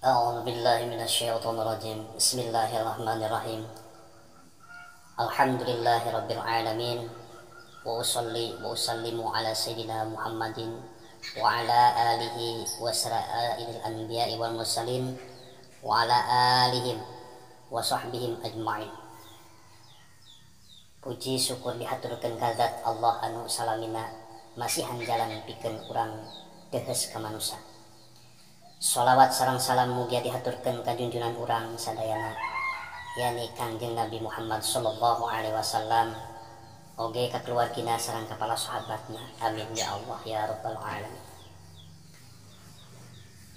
A'udzu billahi minasyaitonir rajim. Bismillahirrahmanirrahim. Alhamdulillahirabbil alamin. Wa usalli wa usallimu ala sayidina Muhammadin wa ala alihi wa sahbihi anbiya'i wal mursalin wa ala alihim wa sahbihim ajma'in. Puji syukur dihaturkeun ka zat Allah anu salamina masihan jalan pikeun urang dehes ka manusa. Sholawat sareng salam mugia dihaturkeun ka junjunan urang sadayana yani Kangjeng Nabi Muhammad sallallahu alaihi wasallam oge ka keluargina sareng ka para sahabatna. Amin ya Allah ya rabbal alamin.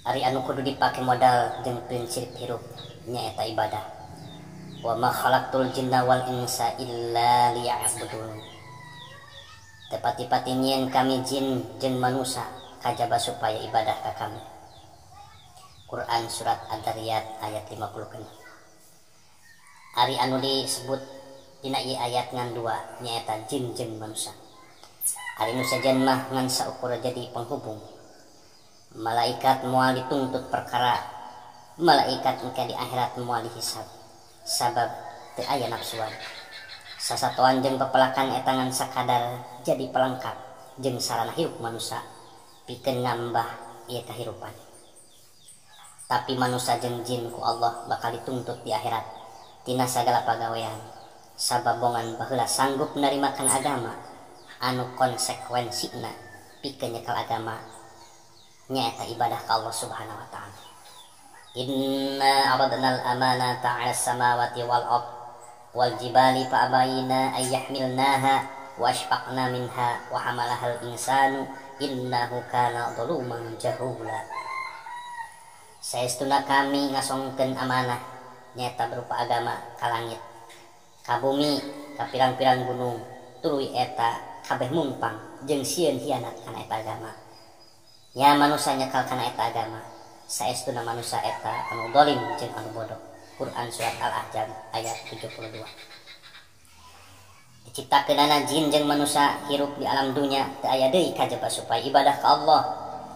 Ari anu kudu dipake modal jeung prinsip hirup nyaeta ibadah. Wa ma khalaqtul jinna wal insa illa liya'budun. Tepati-pati nyieun kami jin jeung manusa kajaba supaya ibadah ka kami. Quran surat Ad-Dariyat ayat 56. Ari anu disebut dina ieu ayat ngan dua nyaeta jin jeung manusa. Ari nu sejen mah ngan saukur jadi penghubung. Malaikat moal dituntut perkara, malaikat engke di akhirat moal dihisab sabab teu aya nafsuan. Sasatoan jeung pepelakan eta ngan sakadar jadi pelengkap jeung sarana hirup manusa pikeun nambah ieu kahirupan. Tapi manusia jeung jin ku Allah bakal dituntut di akhirat tina sagala pagawean sabab bongan baheula sanggup narimakan agama anu konsekuensina pikeun nyekal agama nyaeta ibadah ka Allah Subhanahu wa taala. Inna aradnal amanata 'alas samawati wal ard wal jibali fa abayna ay yahmilnaha wa ashfaqna minha wa hamalahal insanu innahu kana zaluman jahula. Saestuna kami ngasongkeun amanah nyata berupa agama ka langit, ka bumi, ka pirang-pirang gunung, tuluy eta kabeh mumpang jeung sieun hianat kana eta agama. Nya manusa nyekal kana eta agama, saestuna manusa eta anu zalim jeung anu bodoh. Quran surat Al-Ahzab ayat 72. Diciptakeunana jin jeung manusa hirup di alam dunya teu aya deui kajaba supaya ibadah ka Allah,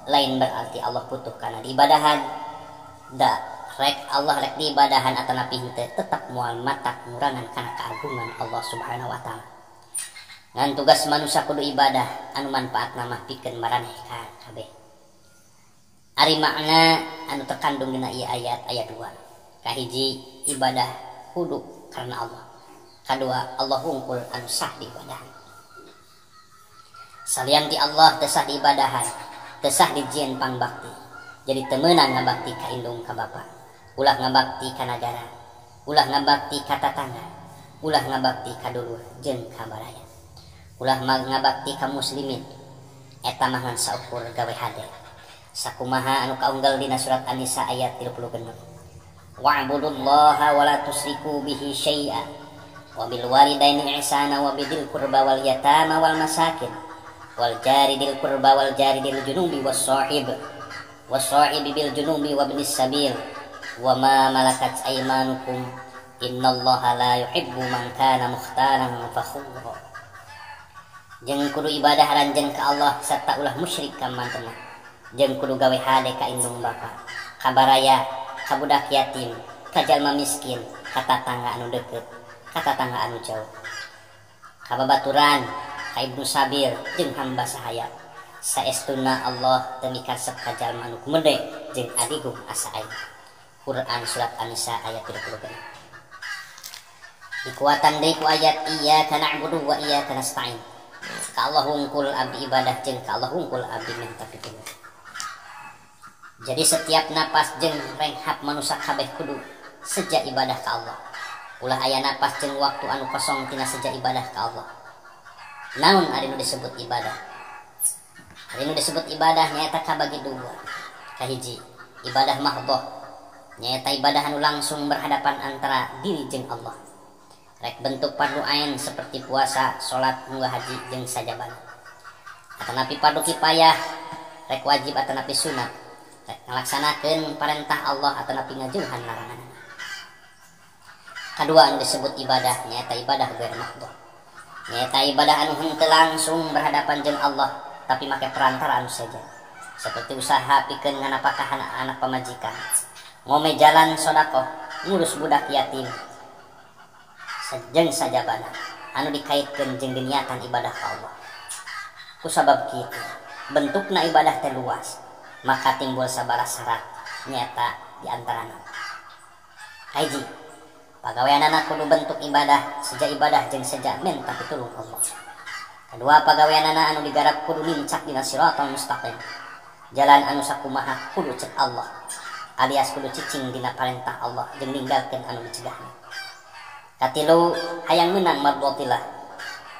lain berarti Allah butuh kana diibadahan. Da rek Allah rek diibadahan atanapi henteu tetap moal matak ngurangan kana keagungan Allah Subhanahu wa taala. Ngan tugas manusia kudu ibadah anu manfaatna mah pikeun maraneh ka kabeh. Ari makna anu terkandung dina ieu ayat ayat 2. Kahiji ibadah kudu karena Allah. Kadua Allah hungkul anu sah diibadahan. Salian ti Allah teu sah diibadahan, teu sah dijieun pangbakti. Jadi temenan ngabakti ka indung ka bapa, ulah ngabakti ka nagara, ulah ngabakti ka tatangga, ulah ngabakti ka dulur jeung ka baraya, ulah ngabakti ka muslimin. Eta mah ngan saukur gawe hade. Sakumaha anu kaunggal dina surat An-Nisa ayat 36. Wa'budullaha wa la tusriku bihi syai'a wa bil walidaini ihsana wa bidil qurba wal yatama wal masakin wal jari dil qurba wal jari dil junubi was sahib wasa'ibi bil junubi wa ibnis sabil wa ma malakat aymanukum innallaha la yuhibbu man kana mukhtalan fakhura. Jeung kudu ibadah ranjeun ka Allah sarta ulah musyrik ka mantena. Jeung kudu gawe hade ka indung bapa, ka baraya, ka budak yatim, ka jalma miskin, ka tatangga anu deukeut, ka tatangga anu jauh, ka babaturan, ka ibnu sabil jeung hamba sahaya. Saestuna Allah teu mikaresep ka jalma anu kumede jeung adigung asa aing. Quran surat An-Nisa ayat 36. Dikuatan deui ku ayat iyyaka na'budu wa iyyaka nasta'in. Ka Allah hungkul abdi ibadah jeung ka Allah hungkul abdi minta pitulung. Jadi setiap napas jeung renghap manusa kabeh kudu seja ibadah ka Allah. Ulah aya napas jeung waktu anu kosong tina seja ibadah ka Allah. Naon ari nu disebut ibadah? Ari nu disebut ibadah nyaeta kabagi dua. Kahiji, ibadah mahdhah nyaeta ibadah anu langsung berhadapan antara diri jeung Allah. Rek bentuk fardu ain seperti puasa, salat, munggah haji jeung sajabana. Atanapi fardu kifayah, rek wajib atanapi sunat, rek ngalaksanakeun parentah Allah atanapi ngajauhan larangan. Kadua anu disebut ibadah nyaeta ibadah ghair mahdhah. Nyaeta ibadah anu henteu langsung berhadapan jeung Allah tapi make perantara anu saja. Seperti usaha pikeun nganapakahan anak pamajikan, Ngome jalan sodakoh, ngurus budak yatim jeung sajabana anu dikaitkeun jeung diniatan ibadah ka Allah. Kusabab kitu bentukna ibadah teh luas, maka timbul sabaraha syarat nyata di antarana. Kahiji, pagaweanana kudu bentuk ibadah, seja ibadah jeung seja menta pitulung Allah. Kedua, pagaweanana anu digarap kudu nincak dina siratal mustaqim, jalan anu sakumaha kudu cek Allah, alias kudu cicing dina parentah Allah jeung ninggalkeun anu dicegahna. Katilu, hayang menang mardhatillah.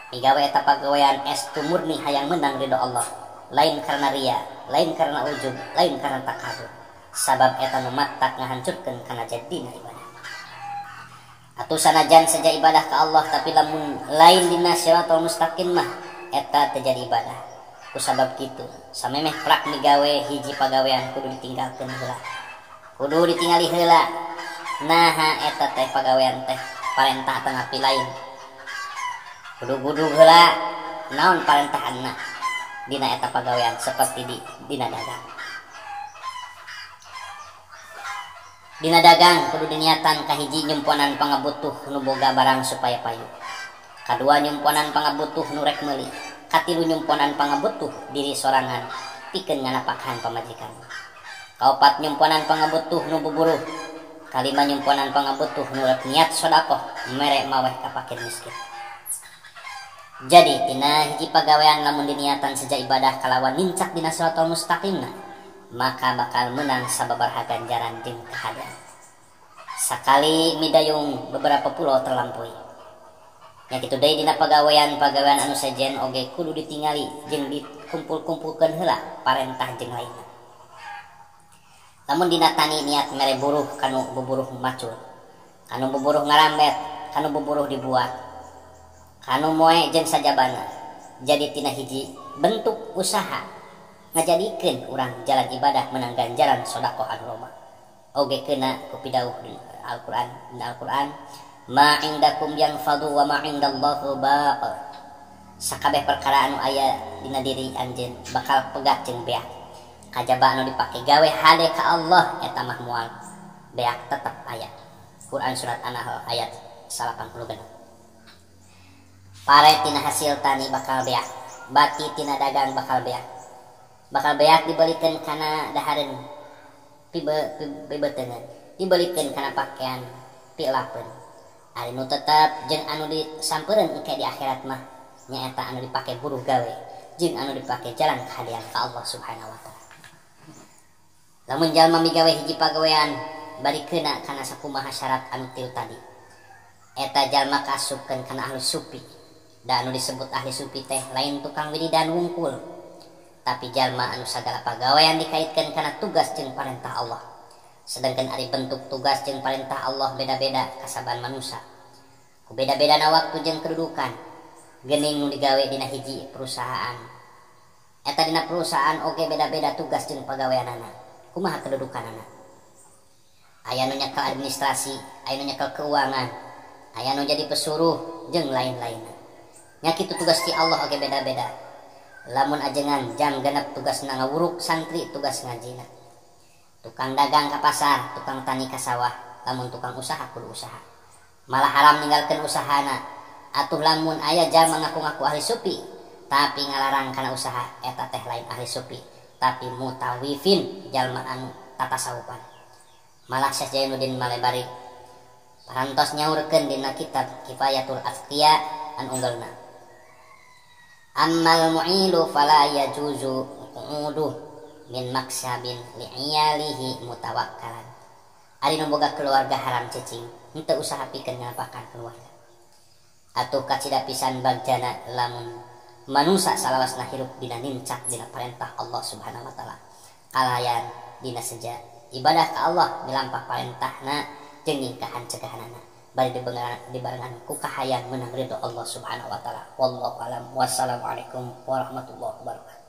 Migawe eta pagawean estu murni hayang menang ridho Allah, lain karena ria, lain karena ujub, lain karena takabur. Sabab eta nu matak ngahancurkeun kana jadina ibadah. Atuh sanajan seja ibadah ka Allah tapi lamun lain dina siratal mustaqim mah eta teu jadi ibadah. Kusabab kitu, samemeh prak migawe hiji pagawean kudu ditinggalkeun heula. Kudu ditingali heula. Naha eta teh pagawean teh parentah atanapi lain. Kudu-kudu heula naon parentahanna dina eta pagawean seperti di dina dagang. Dina dagang kudu diniatan kahiji nyumponan pangabutuh nu boga barang supaya payu. Kadua nyumponan pangabutuh nu rek meuli. Katilu nyumponan pangabutuh diri sorangan pikeun nganapakahan pamajikan. Kaopat nyumponan pangabutuh nu buburuh. Kalima nyumponan pangabutuh nu rek niat sodakoh mere maweh ka fakir miskin. Jadi tina hiji pagawean lamun diniatan seja ibadah kalawan nincak dina siratal mustaqimna, maka bakal menang sababaraha ganjaran jeung kahadean. Sakali midayung beberapa pulau terlampaui. Nya kitu deui dina pagawean-pagawean anu sejen oge kudu ditingali jeung dikumpul-kumpulkeun heula parentah jeung lainna. Lamun dina tani niat mere buruh kanu buburuh macul, kanu buburuh ngarambet, kanu buburuh dibuat, kanu moe jeung sajabana. Jadi tina hiji bentuk usaha ngajadikeun urang jalan ibadah menang ganjaran sodakoh anu loba. Oge kena ku pidauh di Al-Qur'an, dina Al-Qur'an, ma indakum yanfadu wa ma indallahi baq. Sakabeh perkara anu aya dina diri anjeun bakal pegat jeung beak. Kajaba anu dipake gawe hade ka Allah eta mah moal beak, tetep aya. Quran surat An-Nahl ayat 86. Pare tina hasil tani bakal beak, bati tina dagang bakal beak. Bakal beak dibelikeun kana dahareun pibeteungeun, dibelikeun kana pakaian pilapeun. Ari nu tetep jeung anu disampeureun engke di akhirat mah nyaeta anu dipake buruh gawe jeung anu dipake jalan kahadean ka Allah Subhanahu wa taala. Lamun jalma migawe hiji pagawean bari keuna kana sakumaha syarat anu tilu tadi, eta jalma kaasupkeun kana ahli sufi. Da anu disebut ahli sufi teh lain tukang wiridan wungkul, tapi jalma anu sagala pagawean dikaitkeun kana tugas jeung parentah Allah. Sedangkan ari bentuk tugas jeung parentah Allah beda-beda kasaban manusia. Ku beda-bedana waktu jeung kedudukan. Geuning nu digawe dina hiji perusahaan, eta dina perusahaan oge beda-beda tugas jeung pagaweanana. Kumaha kedudukanana? Aya nu nyekel administrasi, aya nu nyekel keuangan, aya nu jadi pesuruh jeung lain-lainna. Nya kitu tugas ti Allah oge beda-beda. Lamun ajengan jam genep tugasna ngawuruk santri tugas ngajina. Tukang dagang ka pasar, tukang tani ka sawah, lamun tukang usaha kudu usaha. Malah haram ninggalkeun usahana. Atuh lamun aya jalma ngaku-ngaku ahli sufi tapi ngalarang kana usaha, eta teh lain ahli sufi, tapi mutawifin, jalma anu tatasawufan. Malah Syekh Jainuddin Malebari parantos nyaurkeun dina kitab Kifayatul Atqiya an unggalna. Ammal mu'ilu fala yajuzu qu'uduh min maksabin li'iyalihi mutawakkalan. Ari nu boga keluarga haram cicing, henteu usaha pikeun nganapakan keluarga. Atuh kacida pisan bagjana lamun manusa salawasna hirup dina nincak dina parentah Allah Subhanahu wa taala. Kalayan dina seja ibadah ka Allah milampah parentahna jeung nyingkahan cegahanana. Bari dibarengan ku kahayang menang ridho Allah Subhanahu wa taala. Wallahu alam. Wassalamualaikum warahmatullahi wabarakatuh.